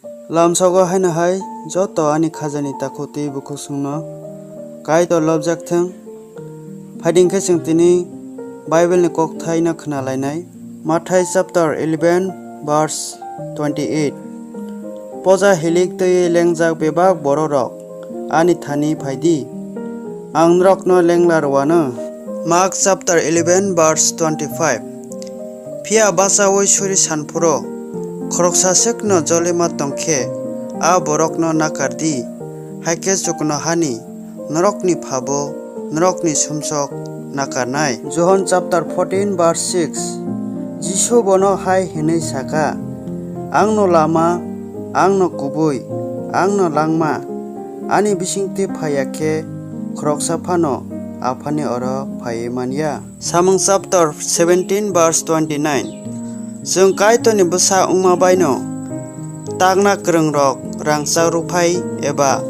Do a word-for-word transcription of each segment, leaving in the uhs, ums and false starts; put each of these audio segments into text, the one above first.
Lamsogo haino hai joto ani khajani takhuk tei bukhuk chwngno Kaitor lobjak thung. Phaiding khe chwng tini Bible ni kokthaino khna lainai. Mathai chapter eleven verse twenty-eight. Poja hilik twi lengjak bebak bororok ani thani phai di, ang norokno lengla rwano. Mark chapter eleven verse twenty-five. Phiya bachaui suri san phuru khoroksa swkno jolima tong khe a borokno nakar di, hai khe chuknohani norokni Phabo norokni sumsok nakarnai. Johon chapter fourteen verse six. Jisu bono hai hwnwi saka, "Angno lama, angno kubui, angno langma, ani bisingtwi phaiya khe khoroksa phano Aphani oro phaiwi man ya." Samung chapter seventeen verse twenty-nine. Chwng Kaitorni bwsa wngma baino takna kwrwngrok rangchak rwphai eba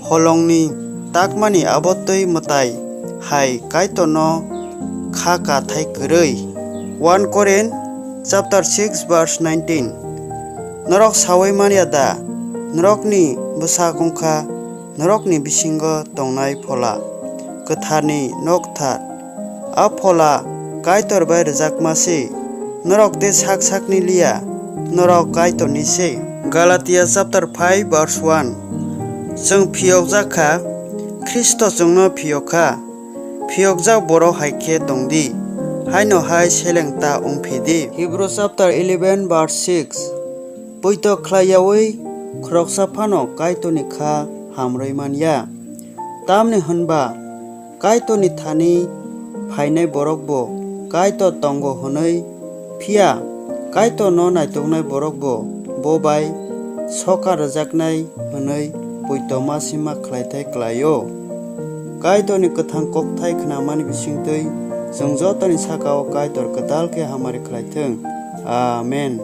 holongni takmani abo twi mwtai hai Kaitorno kha kathai kwrwi. One Korinth chapter six verse nineteen. Norok saui man ya da, norokni bwsak wng kha norokni bisingo tongnai Phola Kwtharni nokthar. A Phola Kaitor bai rwjakma se, norok de sak sakni liya, norok Kaitorni se. Galatia chapter five verse one. Chwng phiyokjak kha, Khristo chwngno phiyok kha. Phiyokjak borok hai khe tong di, haino hai seleng ta wng phi di. Hebrew chapter eleven verse six. Poito khlai yaui khoroksa phano Kaitorni kha hamrwi man ya. Tamni hwn ba Kaitorni thani phainai borok bo Kaitor tongo hwnwi, phiya Kaitorno naitoknai borok bo bo bai soka rwjaknai hwnwi poito ma sima khlaithai klai-o. Kaitorni kwthang kokthai khnamani bisingtwi chwng jotoni saka-o Kaitor kwtal khe hamari khlai thung. Amen.